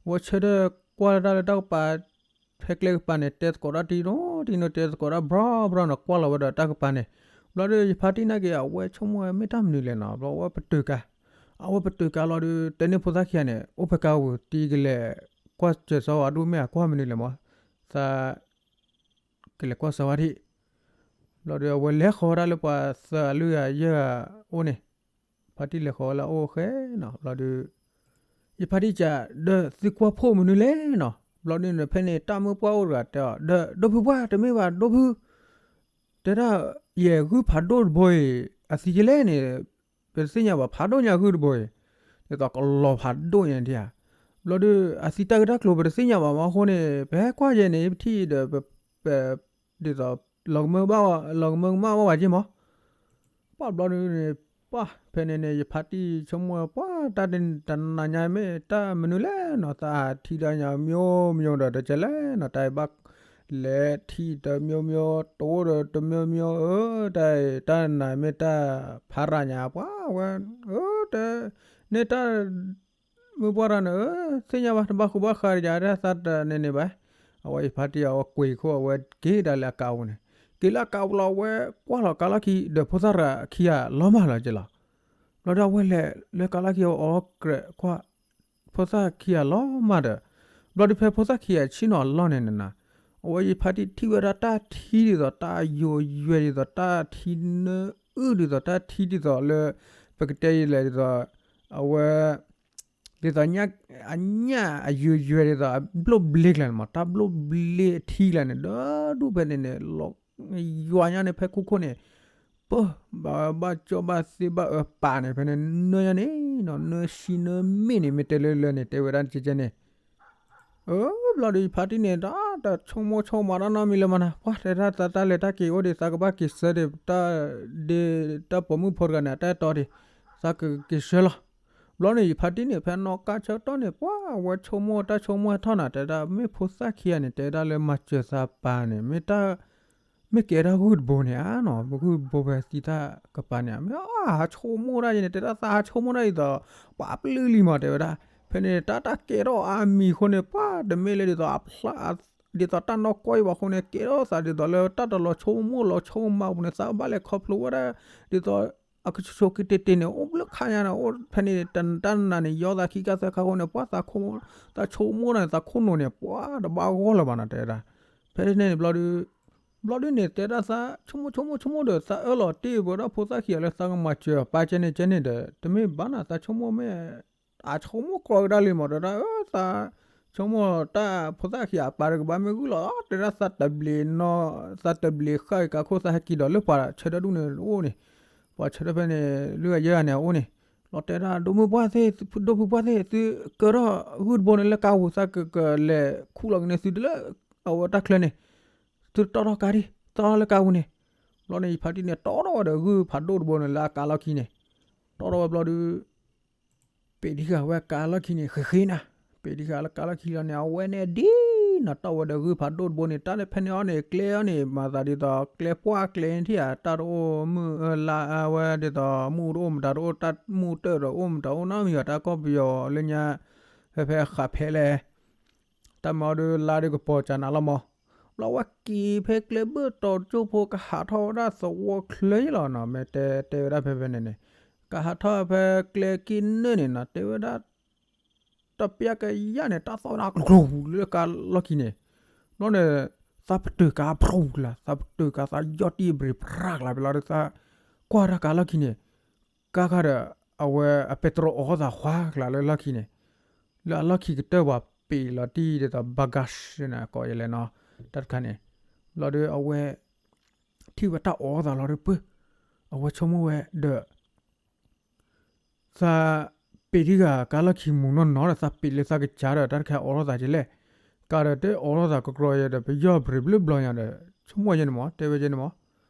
အဝဲဆၢထၢၣ်ကွၢ်လၢတၢ်လၢတၢ်ကပၤ ဖဲကျဲကပၤန့ၣ် တဲသကိးတၢ်တံၤနီတံၤနီ တဲသကိးတၢ်ဘျီဘျီနီၤ ကွၢ်လီၤဝဲဒီးတၢ်ကပၤန့ၣ်, ဘျီဒုးယဖါတံၢ်နာ်က့ၤ အဝဲဆိကမိၣ်ဝဲမ့ၢ်တၢ်မနုၤလဲၣ်နီၤ ဘျီအဝဲပတုာ်ကါ, အဝဲပတုာ်ကါလီၤဒုး တဲန့ၢ်ဖိသၣ်ခံဂၤန့ၣ် အိၣ်ဖဲကါပူၤ တံၤကလဲၤကွၢ်စၢၤစီဝဲဒူၣ်မ့ၢ်အကွၢ်မနုၤလဲၣ်မး, သး ကလဲၤကွၢ်စၢၤဝဲဒၣ်, ဘျီဒုးအဝဲလဲၤဃီၤဝဲဒၣ်လၢပှၤသၢဂၤလွံၢ်ဂၤယဲၢ်ဂၤအိၣ်န့ၣ်, ဖါတံၢ်လဲၤဃီၤဝဲလၢအအိၣ်ဃဲနီၤ ဘျီဒုး ယဖါတံၢ်စံး ဒီးသုကွၢ်ဖှိၣ်မနုၤလဲၣ်နီၤ, ဘျီဒုးန့ၣ် ဖဲန့ၣ်တၢ်မုၢ်ပှၢ်အိၣ်တဂၤတဲအီၤ ဒီး ဒိၣ်ဖုပှၢ် တမ့ၢ်ဘၣ်ဒိၣ်ဖု, တဲဒၣ် ယဲၢ်ဂုၢ်ဖးဒိၣ်တဘိအံၤ အသံယဲလဲၣ်န့ၣ် ပတသ့ၣ်ညါဘၣ် ဖးဒိၣ်ညါဂုၢ်တဘိအံၤ, ဒ်သိးကလီၤဖးဒိၣ်ညါဒံးဧါ, ဘျီဒုး အသံတၢ်ဂ့ၢ်တၢ်ကျိၤပတသ့ၣ်ညါဘၣ်မးအဃိန့ၣ် ပဟဲကွၢ်ယဲန့ၣ် ပထံၣ်ဒီး ပ ဒ်သိး လီၤကမၢကမၣ် လီၤကမၢကမၣ်ဘၣ်ဝဲက့မး, ပှၢ်ဘျီဒုးန့ၣ် ပှၢ် ဖဲန့ၣ်န့ၣ် ယဖါတံၢ်ဆိကမိၣ် ပှၢ် တၢ်တနၤညါမ့ၢ်တၢ်မနုၤလဲၣ်နီၤ, သးဟးထံၣ်တၢ်ညါ မျိုးမျိုးဒီး တကဲလဲၣ်နီၤ, တၢ်အံၤဘၣ် လဲၤထံၣ်တမျိုးမျိုး တအိၣ်ဒီးတမျိုးမျိုး အၢ တၢ်အံၤ တၢ်နၤမ့ၢ်တၢ်ဖးရၤညါ ပှၢ်ဝဲ အၢ တဲ န့ၢ်တၢ် မုၢ်ပှၢ်တၢ်န့ၣ် အၢ သ့ၣ်ညါဘၣ် တဘၣ်ဃူဘၣ်ဃးယၤ တၢ်သးတန့ၢ်န့ၣ်ဘၣ်. အဝဲယဖါတံၢ်အဝဲကွံာ်ခိၣ် အဝဲက့ၤဒၣ်လၢအကးပူၤန့ၣ်, က့ၤလၢအကးပူၤလီၤ အဝဲကွၢ်လီၤကါလီၢ်ခံ ဒီးဖိသၣ်ခံဂၤလီၤမၢ်လီၤက့ၤလီၤ. ဘျီဒီးအဝဲလဲၤလၢကါလီၢ်ခံ အဝဲအီၣ်ကြဲးကွၢ် ဖိသၣ်ခံဂၤလီၤမၢ်ဒီး, ဘျီဒီးဖဲဖိသၣ်ခံဂၤဆ့ၣ်နီၤအလီၢ်န့ၣ်နၤ, အဝဲယဖါတံၢ်ထံၣ်ဝဲဒၣ်တၢ်ထံဒ်သိးတၢ်ယိာ်ယွဲၤဒ်သိး တၢ်ထံနၢအုၣ်ဒ်သိး တၢ်ထံဒ်သိးလၢ ပကတဲယလဲၣ်ဒ်သိး အဝဲ ဒ်သိး အညၣ်အယိာ်ယွဲၤဒ်သိး အဘျိၣ်ဘျ့ကျါန့ၣ်မး တၢ်ဘျိၣ်ဘျ့အထံကျါန့ၣ် ဒီးဒူၣ်ဖဲန့ၣ်န့ၣ် လီၤယွၤညါန့ၣ် ဖဲခိခိၣ်န့ၣ် ပၢ ဘၣ်ဘၣ်ကၠီဘၣ်သ့ဘၣ်အၢပာ်န့ၣ် ဖဲန့ၣ်နၢညါန့ၣ်နီၤ နၢဆံနၢမ့ၢ်န့ၣ် မ့ၢ်တဲလၢလၢန့ၣ် တဲဝဲဒၣ်ကဲကဲန့ၣ် အၢ ဘျီဒီးယဖါတံၢ်န့ၣ် တၢ်တဆိကမိၣ်ဆိကမးတၢ်နီတမံၤလၢၤမးနၤ ပှၢ် တဲဒၣ်သးတၢ်လဲၤတၢ်က့ၤအိၣ်ဒံး သးကဘၣ်က့ၤဆၢဒံး တၢ်ဒ်တၢ်ပိာ်မုၣ်ဖိတဂၤန့ၣ် အတၢ်အဲၣ်တီဒံး သးကက့ၤဆၢလီၤ. ဘျီန့ၣ် ယဖါတံၢ်န့ၣ် ဖဲနီၣ်ကါဆၢကတီၢ်န့ၣ် ပှၢ် အဝဲဆိကမိၣ်တၢ်ဆိကမိၣ်ဟဲထီၣ်နၤ တဲဒၣ်မ့ၢ်ဖိသၣ်ခံဂၤန့ၣ် တဲဒၣ်လၢမၤစၢၤသးပာ်န့ၣ် မ့ၢ်တၢ် မ့ၢ်ကဲဒၣ်ဂုၢ်တဘိန့ၣ်ဧါနီၤ ဂုၢ်တဘိဖဲသံတၢ်ကပၤန့ၣ် မ့ၢ်အဟးဆိကမိၣ်ဒၣ်ယဲန့ၣ် တဲဒၣ်သးဟးဆိကမိၣ်ဒၣ်ဒ်သိး ပှၤပျုၢ်လံမး တဲဝဲဒၣ် ဖဲန့ၣ် တၢ်တၢ်ကဲထီၣ်အါမံၤအဃိန့ၣ် ပှၢ် တမ့ၢ်လၢဒ်သိးအဖျါ ဒ်သိးတၢ်နီၢ်ကီၢ်အံၤဘၣ်အဃိန့ၣ် ကဲထီၣ်သးဒ်သိးလၢတၢ်တလီၤဆိကမိၣ်လီၤဆိကမးပူၤန့ၣ် သးကဘၣ်လဲၤခီဖျိဝဲဒၣ် ဒ်သိး အကဆိးက့ၤတ့ၢ်တ့ၢ်န့ၣ် အိၣ်ဘျုးခါညါန့ၣ် အိၣ်ဖဲန့ၣ် တၢ်နၤန့ၣ် ယီသးခံခါသၢခါအဃိန့ၣ် ပှၢ် သးဆိကမိၣ်န့ၣ် သးခိၣ်နူာ်န့ၣ် ပှၢ် တဘၣ်ဂီၢ်လၢၤဘၣ်နီၤ တဲဝဲဒၣ် ဖဲန့ၣ်န့ၣ်ဘျီဒုး ဘျီဒုးန့ၣ် တဲဒၣ်သးဆိကမိၣ်ဆိကမိၣ်ဆိကမိၣ်ဒီး သးအၢၣ်လီၤတ့ၢ်ပှဲၤဒီးဖိသၣ်ခံဂၤလၢသးကမၤစၢၤပာ်ကဲန့ၣ်ကဲန့ၣ်ဒီး တမ့ၢ်ဘၣ်နီၤ သးဆိကမိၣ်မ့ၢ် အဆိကမိၣ်ကြီကဒါလံမး တဲဒၣ် အၢ သးဆိကမိၣ်တၢ်ဖိသၣ်ခံဂၤအပာ်တကဘၣ်မ့ၢ်ဂုၢ်လီၤ တဲဒၣ်သးတဘျံး သးတဘျံးဃၣ်က့ၤကါခိၣ် သးဟဲက့ၤဒီးလၢပှၤဆၢထၢၣ်ဒူၣ်န့ၣ်အိၣ်န့ၣ် ပှၤဆၢထၢၣ်ဖဲန့ၣ် လွံၢ်ဂၤယဲၢ်ဂၤန့ၣ်အအိၣ်န့ၣ် လီၤတဲဒၣ် ဒိၣ်မုၢ်ပှၢ်သ့ၣ် ဒိၣ်ဖုပှၢ်သ့ၣ် သုကၢထီၣ်ဂုၢ်တဘိန့ၣ်လၢကါပူၤ သးကကလဲၤခူၣ်လီၤက့ၤန့ၢ်သုတလၢ အဝဲတၢ်ချၢန့ၣ် သုတီၢ်ထီၣ်ကါဒံး တီၢ်ထီၣ်လၢကါပူၤန့ၣ် ဘျီန့ၣ် ယဖါတံၢ်န့ၣ် တီၢ်ထီၣ်ဝဲဒီးဂုၢ်ဖးဒိၣ်တဘိန့ၣ် လၢအကါလီၢ်ခံန့ၣ် တီၢ်ထီၣ်ဝဲဘျီဒုး ပ့းတံၢ်ဃာ်ဝဲကါလီၢ်ခံန့ၣ် ဃ့ဃ့နၤ ပ့းတံၢ်ဃာ်လၢကါလီၢ်ခံလီၤန့ၣ် အဝဲန့ၣ်ဒ်နီၤ တီၢ်ဝဲဒီးဂုၢ်ဖးဒိၣ်တဘိန့ၣ် တၢ်လၢဖဲန့ၣ်အီၤန့ၣ် ကျဲအီၤန့ၣ် မၤသးဒ်သိး ကျဲပှၢ်ကျဲထံၣ်ဧါ တၢ်တအိၣ်မုၢ်အၢလါအၢဝဲဒ်သိး မူတအိၣ်မတၤတအိၣ် တၢ်မူတၢၢ်ဒီးအိၣ်မတၤအိၣ်နီတမံၤဘၣ် တၢ်ကီၢ်ပယီၤလၢညါ ဖဲဖဲဃးဖဲလဲၣ် တၢ်မၤအီၤဒုးလါဒုးကပီၤကနၤလီၤမး ဘျီဝဲက့ၤဖဲကျဲဘၢၣ်တီၤတကၠိၢ်ဖိ ကဟးထီၣ်ဝဲဒၣ်သဝီချၢယလီၤနီၤ မ့ၢ်တဲတဲဝဲဒၣ်ဖဲဖဲန့ၣ်န့ၣ် ကဟးထီၣ်ဖဲကျဲက့ၢ်နၢၣ်န့ၣ်နီၤ တဲဝဲဒၣ် တပျၢ်ကယၢ်န့ၣ် တၢ်သီၣ်ဝဲဒၣ်ကျိၤလၢကါလီၢ်ခံန့ၣ် ဘျီန့ၣ် သးပတုာ်ကါဖျိကျါ သးပတုာ်ကါ သးယီၢ်တံၢ်အဘြ့းဖြးကျါ ဖဲလီၤဒုးသး ကွၢ်တၢ်ကါလီၢ်ခံန့ၣ် ကါခါဒီး အဝဲအပဲတြီအီသးဃါကျါလၢလီၢ်ခံန့ၣ် လၢအလီၢ်ခံကတၢၢ်ပှၤပ့ၤလီၤတံၢ်ဒ်သိး ဘၣ်ဂါရှ်န့ၣ် ကိးယလဲၣ်နီၤ တၢ်တခါန့ၣ် ဘျီဒုးအဝဲ ထံၣ်ဝဲတၢ်အီသးလီၤဒုးပၢ် အဝဲဆိကမိၣ်ဝဲဒီး သးပ့ၤတံၢ်ဃာ်ကါလီၢ်ခံမူၤနီၢ်နီၢ်ဒီး သးပ့ၤလၢသးကစၢ်ဒီး တၢ်တခါအီထီၣ်သးကလဲၣ် ကါဒီးတအီထီၣ်သးကကြီယဲဒီး ပယီၢ်ဘြ့းဘျၢဘျီညါဒီး ဆိကမိၣ်ယဲန့ၣ်မး တဲဝဲယဲန့ၣ်မး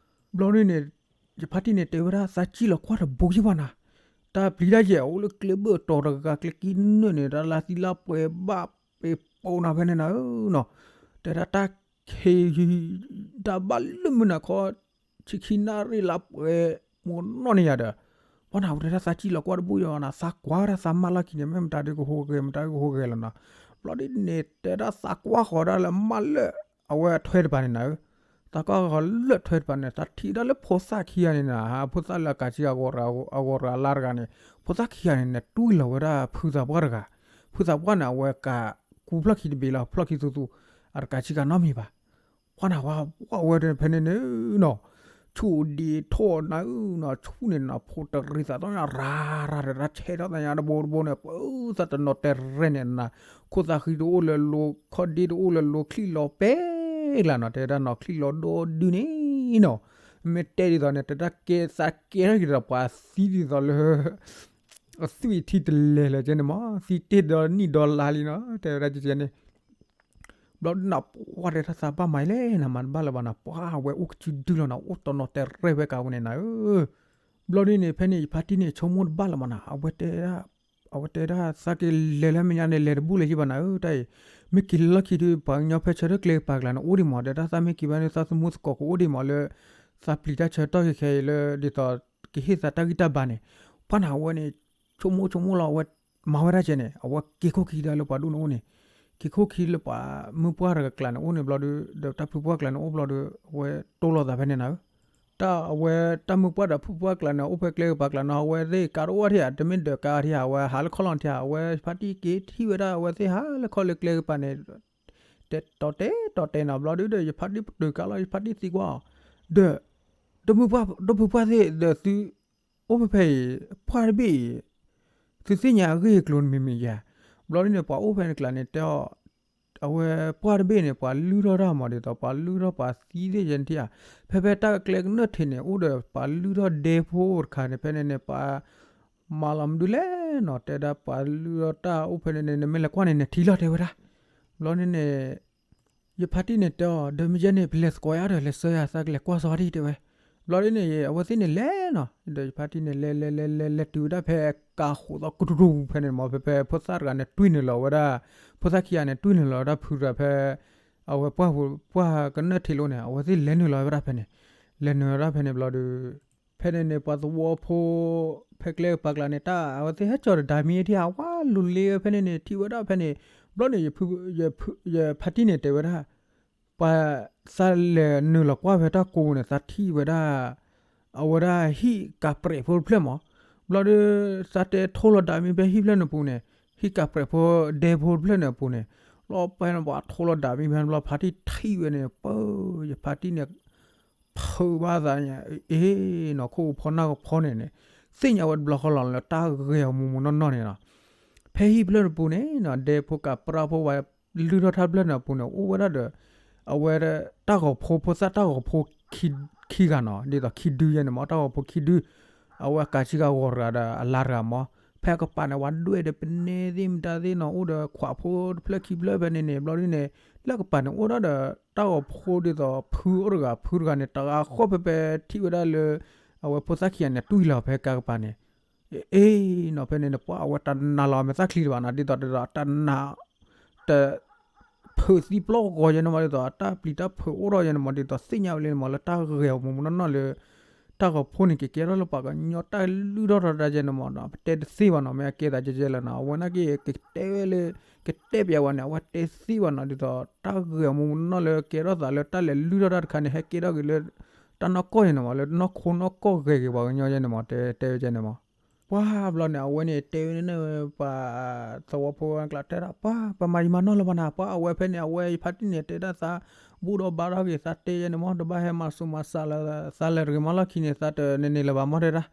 ဘျီဒုးန့ၣ် ယဖါတံၢ်န့ၣ် တဲဝဲဒၣ် သးစံၣ်လီၤကွၢ်တဘိယဲၢ်ဘၣ်နၤ တၢ်ပျံၤတၢ်ယဲၢ် အိၣ်လၢကျဲဘၢၣ်တီၤတဂၤ ကျဲက့ၢ်နၢၣ်န့ၣ် တၢ်လါသံလါပှဲၤဘၣ်ပ့ၤပိာ်နၤဖဲန့ၣ်နၤဧၢနီၤ တဲဒၣ်တၢ်ခ့ တၢ်ဘၣ်လၢမုၢ်နၤခီ ဆံခံနၣ်ရံၣ်လါပှဲၤ မိၢ်နီၢ်န့ၣ်ယၤဒီး ပှၤနၤဝဲတဲဒၣ်သးစံၣ်လီၤကွၢ်တဘိယဲၢ်ဘၣ်နၤ သးကွၢ်ဝဲဒၣ်သးမၢ်လီၢ်ခံန့ၣ် မ့ၢ်မတၤဒုးကဟိဂဲၤ မတၤဒုးကဟိဂဲၤလီၤနီၤ ဘျီဒ်န့ၣ် တဲဒၣ်သးကွၢ်ဃီၤဒၣ်လၢမၢ်လၢ အဝဲအထွဲတပၤန့ၣ်နၤဧၢ သးကွၢ်ဃီၤလၢထွဲတပၤန့ၣ် သးထံၣ်ဒၣ်လၢဖိသၣ်ခံဂၤန့ၣ်နၤ ဖိသၣ်လၢအကးဆံ အဂီၤရၤလါတဂၤန့ၣ် ဖိသၣ်ခံဂၤန့ၣ် နတွံၢ်လီၤဝဲဒၣ်ဖုသးပှၢ်တဂၤ ဖုသးပှၢ်န့ၣ် အဝဲကးကူဖျီၣ်ခံတဘ့ၣ်လီၤ ဖျီၣ်ခံသူသူ အတကးဆံကၤနီတမံၤဘၣ် ပှၤနၤဝဲ ပှၤဝဲဖဲန့ၣ်န့ၣ်နီၤ ဆူၣ်ဒံးထီၣ်နၤဧၢနီၤ ဆူၣ်န့ၣ်နီၤ ဖိတရံးသးသီၣ်ညါ ရၤရၤရၤ ဆဲးထီၣ်သးညါတဘိတဘိန့ၣ် ပသးတနီၤတဲရဲၣ်န့ၣ်နၤ ခိၣ်သးဃံတအိၣ်လၢၤလိၤ ခီၣ်ဒ့တအိၣ်လၢၤလိၤ ချံၣ်လီၤပဲကျါနီၤ တဲဒၣ်နီၤ ချံၣ်လီၤဒီဒုန့ၣ်နီၤ မ့ၢ်တဲဒ်သိးန့ၣ် တဲဒၣ်ကဲသးကဲထီၣ်က့ၤဒီးပှၤသံဒ်သိးလၢ အသွံၣ်ထံတလဲၤလၢၤကဲန့ၣ်မး သံတ့ၢ်ဒီနံၣ်ဒီလါလံနီၤ တဲဝဲဒၣ်ကဲန့ၣ် ဘျီဒုးနၤ ပှၤတဲဒၣ်သးဘၣ်မၤလဲၣ် နမၤတဘၣ်လၢၤဘၣ်နီၤ ပှၤဝဲအိၣ်ကစုဒုလီၤနီၤ အိၣ်တနီၤတဲရဲၣ်ဝဲကးဝဲန့ၣ်နၤဧၢ ဘျီဒ်န့ၣ် ဖဲန့ၣ် ယဖါတံၢ်န့ၣ် ဆိကမိၣ်တဘၣ်လၢၤမးနီၤ, အဝဲတဲဒၣ်, အဝဲတဲဒၣ် သးကလဲၤလၢမဲာ်ညါန့ၣ် လဲၤတဘူၣ်လၢၤဘၣ်နၤဧၢ တၢ်အံၤ, မ့ၢ်က့ၤလၢလီၢ်ခံဒီး ပှၤကညီဖဲဆၢထၢၣ်ကျဲကပၤကျါန့ၣ် အိၣ်ဒံးမး, ဒီးတၢ်သးမ့ၢ်က့ၤဘၣ်န့ၣ် သးသမူသကိးကအိၣ်ဒံးမးလၢ သးပျံၤတၢ်ဆၢကတီၢ်ခဲအံၤလၢ ဒ်သိးကဟ့ၣ်သးတၢ်ဂံၢ်တၢ်ဘါန့ၣ်, ပှၤနၤအဝဲန့ၣ် ဆိကမိၣ်ဆိကမိၣ်လီၤ အဝဲမၤဝဲဒၣ်ကဲန့ၣ် အဝဲက့ၤခိၣ်ခံဒၣ်လၢပှၤဒူၣ်န့ၣ်အိၣ်န့ၣ်, က့ၤခိၣ်ခံလၢပှၤမုၢ်ပှၢ်တဂၤကျါန့ၣ်အိၣ်န့ၣ်ဘျီဒီး ဒီးတၢ်ဖုပှၢ်ကျါန့ၣ်အိၣ်ဘျီဒီး အဝဲတိၢ်လိာ်သးဖဲန့ၣ်နၤဧၢ တၢ်အဝဲ တၢ်မုၢ်ပှၢ်ဒီးဖုပှၢ်ကျါန့ၣ် အိၣ်ဖဲကျဲကပၤကျါန့ၣ် အဝဲသ့ၣ်ကးတအိၣ်ဘၣ်ထံၣ်ဧါ, တမ့ၢ်ဒီးကးထံၣ်ဧါ, အဝဲဟးလၢခီၣ်လီၤထံၣ်ဧါ, အဝဲဖါတံၢ်က့ၤထံၣ်ဝဲဒၣ် အဝဲသ့ၣ်ဟးလၢခီၣ်လၢကျဲကပၤန့ၣ် တဲတီၤတဲတီၤတဲနီၤ, ဘျီဒုဒီး ယဖါတံၢ်ပတုာ်ကးလီၤ ယဖါတံၢ်သံကွၢ်အီၤ, ဒီး တမုၢ်ပှၢ် ဒီဖုပှၢ်သ့ၣ်ဒီးသု အိၣ်ဖဲဖဲအံၤ ပှၢ်တဘ့ၣ်အံၤ သုသ့ၣ်ညါအဂ့ၢ်အကျိၤန့ၣ်မ့ၢ်မ့ၢ်ယၤ, ဘျီဒ်န့ၣ် ပှၤအိၣ်ဖဲန့ၣ်ကျါန့ၣ် တဲအီၤ အဝဲပှၢ်တဘ့ၣ်န့ၣ် ပှၤလုၢ်ထီၣ်တၢ်မး ဒ်သိးပှၤလုၢ်ထီၣ်ပှၤသံသ့ၣ်ယဲန့ၣ်ထံၣ်ဧါ, ဖဲဖဲတၢ်ကျဲကနၢၣ်ထံးန့ၣ် အိၣ်ဒီးပှၤလုၢ်ထီၣ်ဒဲဖိတခါန့ၣ် ဖဲန့ၣ်န့ၣ် ပှၤမၤလီၤမနုၤလဲၣ်နီၤ, တဲဒၣ်ပှၤလုၢ်ထီၣ်တၢ်အိၣ်ဖဲန့ၣ်န့ၣ် နမ့ၢ်လဲၤကွၢ်န့ၣ် နထံၣ်လီၤတဲဝဲဒၣ်, ဘျီန့ၣ်န့ၣ် ယဖါတံၢ်န့ၣ်တဲအီၤ ဒီးမ့ၢ်ယဲန့ၣ် ပလဲၤသကိးယၤဒီး လဲၤဆှၢယၤ သးကလဲၤကွၢ်စီၤဒံၣ်တဲဝဲ, ဘျီဒ်န့ၣ် အဝဲသ့ၣ်န့ၣ်လဲၤနီၤ, ဒီးယဖါတံၢ်န့ၣ် လဲၤလဲၤလဲၤလဲၤလဲၤတုၤဝဲဒၣ်ဖဲကါဃိးသီကတူၢ်တူၢ်ဖဲန့ၣ်မး ဖဲဖဲဖိသၣ်တဂၤန့ၣ် တွံၢ်နုာ်လီၤဝဲဒၣ်, ဖိသၣ်ခံဂၤန့ၣ် တွံၢ်နုာ်လီၤဝဲဒၣ်ဖုတဂၤဖဲ အဝဲပှၢ်ပှၢ်ကနၢၣ်ထံးလိၤန့ၣ် အဝဲသ့ၣ်လဲၤနုာ်လီၤဝဲဒၣ်ဖဲန့ၣ်, လဲၤနုာ်ဝဲဒၣ်ဖဲန့ၣ်ဘျီဒီး ဖဲန့ၣ်န့ၣ် ပှၤသဝီဖိ ဖဲကျဲကပၤကျါန့ၣ် တၢ်အဝဲသ့ၣ်ဟဲကၠီၤဒီးဒၢမံထံၣ်ဧါ ဝါလူၤလ့ဝဲဖဲန့ၣ်န့ၣ် ထံၣ်ဝဲဒၣ်ဖဲန့ၣ်, ဘျီန့ၣ် ယဖါတံၢ်န့ၣ်တဲဝဲဒၣ်, ပှၤသးလဲၤနုာ်လီၤကွၢ်ဖဲတၢ်ကိးန့ၣ် သးထံၣ်ဝဲဒၣ် အဝဲဒၣ်ဟံၣ်ကးပြဲးဖိတဖျၢၣ်မး, ဘျီဒီး သးတဲထိလီၤဒၢမံဖဲဟံၣ်ဖျၢၣ်န့ၣ်ပူၤန့ၣ်, ဟံၣ်ကးပြဲးဖိဒဲဖိတဖျၢၣ်န့ၣ်အပူၤန့ၣ်, လီၤပှဲၤန့ၣ် ပှၤထိလီၤဒၢမံဖဲန့ၣ်ဘျီ ဖါတံၢ်ထံၣ်ဝဲန့ၣ် ပၢ် ယဖါတံၢ်န့ၣ် ဖုးဘၣ်သးန့ၣ် အ့ၣ်နီၤ ခိၣ်ဖိနီၢ်ကဖီန့ၣ်န့ၣ် သ့ၣ်ညါဝဲတဘျီဃီလီၤလၢတၢ်ဂဲၤအီၤမူးမူးနီၢ်နီၢ်န့ၣ်လီၤ. ဖဲဟံၣ်ဖျၢၣ်တပူၤန့ၣ်နီၤ ဒဲဖိကးပြးဖိဝဲ လုၢ်ထီၣ်တၢ်ဖျၢၣ်န့ၣ်အပူၤန့ၣ် အိၣ်ဝဲဒၣ်ဒီး အဝဲတၢ်ဂီၤဖိဖိသၣ်တၢ်ဂီၤဖိခံဂၤနီၤ ဒ်သိးခံဒုယဲန့ၣ်မး တၢ်ဂီၤဖိခံဒု အဝဲအကးဆံဂၤဂီၤတဂၤဒီးအလါတဂၤမး ဖဲအကပၤန့ၣ် ဝဲဒွဲၣ်ဒီးပနဲသ့ၣ်မတၤသ့ၣ်နီၤ အိၣ်ဒီးခွးဖိတဖျၢၣ်ခံဖျၢၣ်ဖဲန့ၣ်န့ၣ် ဘျီဒ်န့ၣ် လၢအကပၤန့ၣ် အိၣ်ဒၣ်ဒီးတၢ်ဂီၤဖိဒ်သိးဖုအိၣ်တဂၤ ဖုတဂၤန့ၣ် တဂၤဃီဖဲဖဲထံၣ်ဝဲဒၣ်လၢ အဝဲဖိသၣ်ခံဂၤန့ၣ် တွံၢ်လီၤဖဲကါကပၤန့ၣ် အ့ၣ်နီၤ ဖဲန့ၣ်န့ၣ် ပှၤအဝဲတနာ်လီၤမဲာ်သၣ်ချံတဘၣ်နီၤ ဒ်သိးဒ်သိးတနာ် တ ဖုးသံပျီၢ်ဂီၤယဲန့ၣ်မး ဒ်သိးတၢ်ပျံၤတၢ်ဖုးအိၣ်ထီၣ်ယဲန့ၣ်မး ဒ်သိးသ့ၣ်ညါဝဲလံန့ၣ်မး လၢတၢ်ဂဲၤအီၤမူးမူးနီၢ်နီၢ်လၢ တၢ်ဂီၤဖိန့ၣ် ကကဲထီၣ်လၢပှၤကညီတၢ်လုၢ်ထီၣ်ထီတၢ်ယဲန့ၣ်မးနီၤ ပတဲတသ့ဘၣ်နီၤ မ့ၢ်အကဲသးကဲကဲလၢနီၤ အဝဲနာ်က့ ကတဲဝဲလၢ ကတဲပျးဝဲန့ၣ် အဝဲတဲသ့ဘၣ်နီၤ ဒ်သိးတၢ်ဂဲၤအီၤမူးမူးနီၢ်နီၢ်လၢကဲထီၣ်သးလၢတၢ်လဲၤလုၢ်ထီၣ်တၢ်တခါန့ၣ် ဟဲကဲထီၣ်က့ၤလၢ တၢ်နီၢ်ကီၢ်ယဲန့ၣ်မး လၢတၢ်နီၢ်ခိနီၢ်ကီၢ်ဂ့ၤဂ့ၤပှၤကညီယဲန့ၣ်မး တဲတဲဝဲကဲန့ၣ်မး ပှၤဘျီန့ၣ် အဝဲန့ၣ်တဲဝဲန့ၣ် ပှၤသဝီဖိကျါတဲဒၣ် ပှၤ ပမၤယံာ်မၤနီၢ်လၢၤဘၣ်နၤ ပှၤအဝဲဖဲန့ၣ် အဝဲယဖါတံၢ်န့ၣ် တဲဒၣ်သး ဘူၣ်ဒီးဘါထီၣ်က့ၤ သးတဲယဲန့ၣ်မး တဘၣ်ဟဲမၤဆူးမၤစးလၢ သးလဲၤတဂ့ၤမးလီၢ်ခံန့ၣ် သးတန့ၢ်န့ၢ်လၢၤဘၣ်မးတဲဒၣ်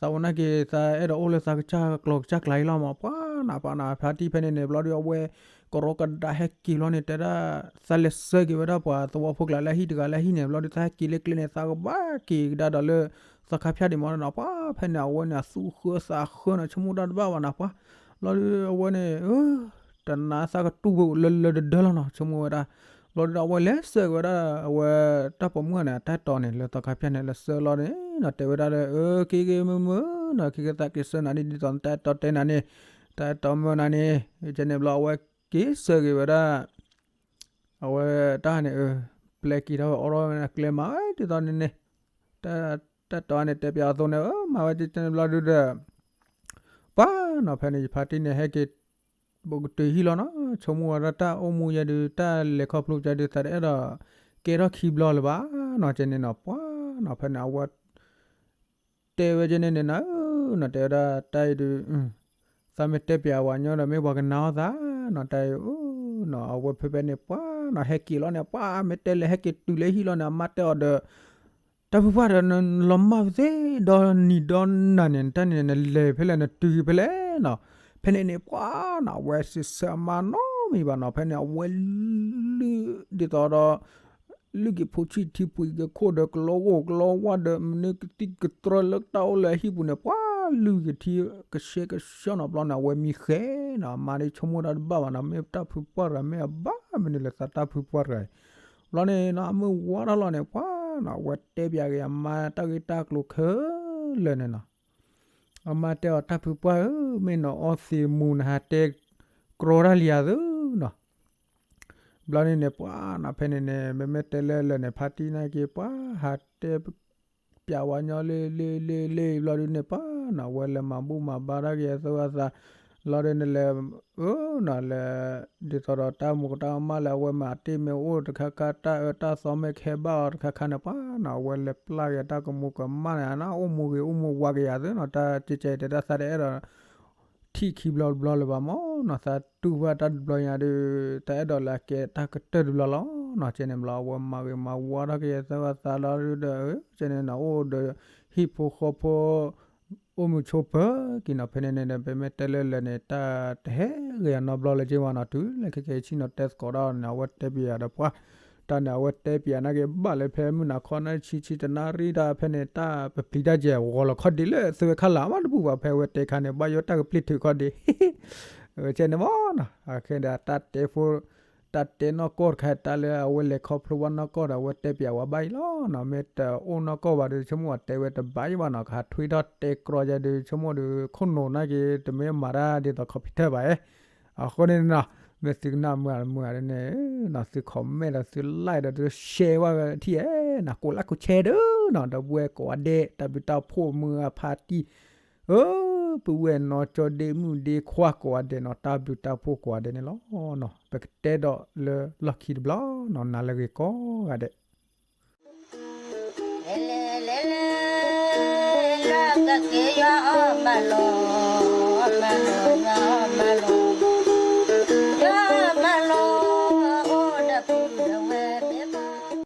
သးဝဲနာ်က့ၤ သးအဲၣ်ဒိးအိၣ်လၢသးကစၢ်ကျိၤကစၢ်ကျါအံၤလီၤမး ပှၤနၤ ပှၤနၤ ဖါတံၢ်ဖဲန့ၣ်န့ၣ် ဘျီဒီးအဝဲ ကရီကဒါဟဲက့ၤလီၤန့ၣ် တဲဒၣ် သးလဲၤဆှၢက့ၤဝဲဒၣ်ပှၤသဝီဖိကျါလၢအဟံၣ်တဂၤလၢအဟံၣ်န့ၣ် ဘျီဒီးသးဟဲက့ၤလၢကျဲန့ၣ် သးကဘၣ်က့ၤကဒါဒီးလၢ သီခါဖၠၣ်ဒံးမးနီၤ ပှၤဖဲန့ၣ် အဝဲန့ၣ် အသူၣ်ဃၢသးဃၢနီၤ ဆိကမိၣ်တၢ်တဘၣ်ဘၣ်နီၤ ပှၤ ဘျီဒီးအဝဲန့ၣ် တနာ်သးကတူၢ်ဘၣ်လၢလၢဒၢဒၢလီၤနီၤ ဆိကမိၣ်ဝဲဒၣ် ဘျီဒီးအဝဲလဲၤဆှၢက့ၤဝဲဒၣ် အဝဲတၢ်ပိာ်မုၣ်န့ၣ် အတၢ်အဲၣ်တီန့ၣ် လၢသီခါဖၠၣ်န့ၣ် လဲၤဆှၢလီၤန့ၣ်နီၤ တဲဝဲဒၣ်လၢ အၢ က့ၤက့ၤမုာ်မုာ်နီၤ က့ၤက့ၤသးက့ၤဆှၢနၤန့ၣ် ဒ်သိးတၢ်အဲၣ်တီတဲနၤန့ၣ် တၢ်အဲၣ်တီမုာ်နၤန့ၣ် ကဲန့ၣ်ဘျီ အဝဲက့ၤဆှၢက့ၤဝဲဒၣ် အဝဲတၢ်န့ၣ် ပျဲက့ၤထီၣ်ဝဲအိးထီၣ်ဝဲန့ၣ် ကျဲမၤဝဲဒ်သိးန့ၣ်န့ၣ် တၢ် တၢ်အဲၣ်တီန့ၣ် တဲပျးအသိးန့ၣ် အၢ မၤဝဲကဲန့ၣ်ဘျီဒုဒီး ပှၤနီၤ ဖဲန့ၣ် ယဖါတံၢ်န့ၣ် ဟဲက့ၤ ဘူးကတုၤဟံၣ်လီၤနီၤ ဆိကမိၣ်ဝဲဒၣ်တၢ်အိၣ်မူယဲဒုး တၢ်လဲၤခီဖျိကဲဒုး သးတအဲၣ်ဒိး ကဲထီၣ်ခံဘျီလၢၤဘၣ်နီၤ ကဲန့ၣ်နီၤ ပှၤနီၤ ဖဲန့ၣ် အဝဲ တဲဝဲကဲန့ၣ်န့ၣ်နီၤ နီၤ တဲဝဲဒၣ်တၢ်အံၤဒုး သးမ့ၢ်တဲပျးဝဲညီဒီး မ့ၢ်ပှၤကနာ်အီၤသးနီၤ တၢ်အံၤ နီၤ အဝဲဖဲဖဲန့ၣ် ပှၤနီၤ ဟဲက့ၤလီၤန့ၣ် ပှၤမ့ၢ်တဲလဲၤဟဲက့ၤတုၤလၢဟံၣ်လီၤန့ၣ် အမါတဲအီၤဒီး တၢ်ဖုပှၢ်ဒီး နလီၤမၢ်သ့ဒီနံၤဒီနၤန့ၣ် တၢ်န့ၣ် နလဲၤဖဲလဲၣ် နတုၤဖဲလဲၣ်နီၤ ဖဲန့ၣ်န့ၣ် ပှၤနီၤ အဝဲစံးဆၢအမါနီတမံၤဘၣ်နီၤ ဖဲန့ၣ် အဝဲလုၢ်ဒ်သိးဒီး လုၢ်က့ၤဖိဆံၣ်ထံပှံၤက့ၤခိၣ်ဒီး ကလီဂိၢ်ကလီဝါဒီး မနုၤကသံၣ်ကသြၢလၢတၢ်အိၣ်လၢအဟံၣ်ပူၤန့ၣ် ပှၤလုၢ်က့ၤထံကဆှဲကဆှီနီၤ ဘျီန့ၣ် အဝဲမံဃဲနီၤ အမါဒ်ဆိကမိၣ်တၢ်တဘၣ်ဘၣ်နီၤ မ့ၢ်တၢ်ဖုပှၢ်တဂၤ မ့ၢ်အဘၣ်မနုၤလၢသးတၢ်ဖုပှၢ်တဂၤအံၤ ဘျီန့ၣ်နီၤ အမုၢ်ဝါထီၣ်လီၤန့ၣ် ပှၤနီၤ အဝဲတဲပျးက့ၤအမါတၢ်ဂ့ၢ်တၢ်ကျိၤခဲ တၢ်တဲလၢလၢာ်န့ၣ်နီၤ. အမါတဲအီၤ တၢ်ဖုပှၢ်ဧၢ, မ့ၢ်နအီသံးမူၤ နဟးတဲကြီတၢ်လံဧါသၢနီၤ. ဘျီဒုန့ၣ် ပှၤနီၤ ဖဲန့ၣ်န့ၣ် မ့မ့ၢ်တဲလၢလၢာ်န့ၣ် ဖါတံၢ်နာ်က့ ပှၤဟးတဲ ပျးဝဲညီလၢလၢလၢလၢ ဘျီဒုန့ၣ် ပှၤနီၤ အဝဲလဲၤမၤဘူၣ်မၤဘါထီၣ်က့ၤအသၢဂၤသး, လီၤဒုန့ၣ်လဲၤ အၢနီၤ လဲၤ ဒ်သိးဒီးတၢ်မူးကတၢ်မၢ်လၢအဝဲမၤတ့ၢ်မ့ၢ်အိၣ်တခါခါ တၢ်အၢတၢ်သီမ့ၢ်ကဟဲဘၣ်အီၤတခါခါန့ၣ် ပှၤနီၤ အဝဲလဲၤပျၢ်က့ၤတၢ်ကမူးကမၣ်န့ၣ် နအိၣ်မူဂ့ၤအိၣ်မူဝါက့ၤယၤသၢနီၤ တၢ်ကဲကဲအံၤတဲဒၣ်သးတအဲၣ်ဒိး ထံၣ်ခံဘျီတဘျီလၢၤဘၣ်မၢ်နီၤ သးတူၢ်ဘၣ်တၢ်တဘျီညါဒုး တၢ်အဲၣ်ဒိးလၢအကဲတၢ်ကတၢၢ်တဘျီလီၤနီၤ ကဲန့ၣ်ဘျီ အဝဲမၤဂ့ၤမၤဝါထီၣ်က့ၤသၢဂၤသးလီၤဒုးဒီး ကဲန့ၣ်နီၤ အိၣ်ဒီး ဟံၣ်ဖိဃီဖိ အိၣ်မုာ်ဆိးပၢၤက့ၤနီၤ ဖဲန့ၣ်န့ၣ်ဒီး ပမ့ၢ်တဲလၢလၢာ်န့ၣ် တၢ်တဟဲဂ့ၤယၤနီတဘျီလၢၤက့ဘၣ်နီၤ တုၤလၢခဲကဲဆံနီၤ တဲသကိးတၢ်န့ၣ် အဝဲတဲပျးယၤဒီးပှၤ တၢ်န့ၣ် အဝဲတဲပျးနာ်က့ ဘၣ်လၢဖဲမုၢ်နၤခီနၢ်ဆံဆံတနၣ်ရံၣ်တၢ်ဖဲန့ၣ် တၢ်ပပျံၤတၢ်ကဲဂီၤလီၤခီဒံးလၢသုဝဲခါလၢ်မးတဘူၣ်ဘၣ် ဖဲအဝဲတဲခါန့ၣ် ဘၣ်ယိၣ်တၢ်ကပျံၤထုးခီဒံး ကဲန့ၣ်မၢ်နီၤ အခဲဒီးတၢ်တဲဖိ တၢ်တဲနီၢ်ကီၢ်တခါ တၢ်လၢအဝဲလဲၤခီဖျိဘၣ်နီၢ်ကီၢ်ဒီး အဝဲတဲပျးဝဲဘၣ်အံၤလီၤနီၤ မ့ၢ်တအိၣ်နီၢ်ကီၢ်ဘၣ်ဒီး ဆိကမိၣ်အတဲဝဲတဘၣ်အံၤဘၣ်နီၤ ကဟးထွံထီၣ်တဲကြီယၤဒီး ဆိကမိၣ်ဒီး ခိၣ်နူာ်နာ်က့ တမ့ၢ်မၤတၢ်ဒ်သိး computer ဘၣ်ဧါ အဃိန့ၣ်နီၤ မ့ၢ်သုကနၣ်မုာ်မုာ်န့ၣ် သု comment ဒီးသု like ဒီးသု share ဝဲထံၣ်ဧါနီၤ ကိးlikeကိး share ဒီးနီၤ ဒီပုၢ်ဝဲၢ်ကိးဂၤဒဲး တၢ်ဘျုးတၢ်ဖှိၣ်မုၢ်ဂၢ်ဖါတံၢ် အၢ ပုၢ်ဝဲၢ်နီၢ်ကၠီဒ့မုၣ်ဒ့ခွါကိးဂၤဒဲးနီၤ တၢ်ဘျုးတၢ်ဖှိၣ်ကိးဂၤဒဲးန့ၣ်လီၤနီၤ ပကတဲဒီးလၢလီၢ်ခံတဘျီနီၤ နၤလၢအဂ့ၤကိးဂၤဒဲး လၢကက့ၤယွၤအီၣ်ဘၣ်လီၤ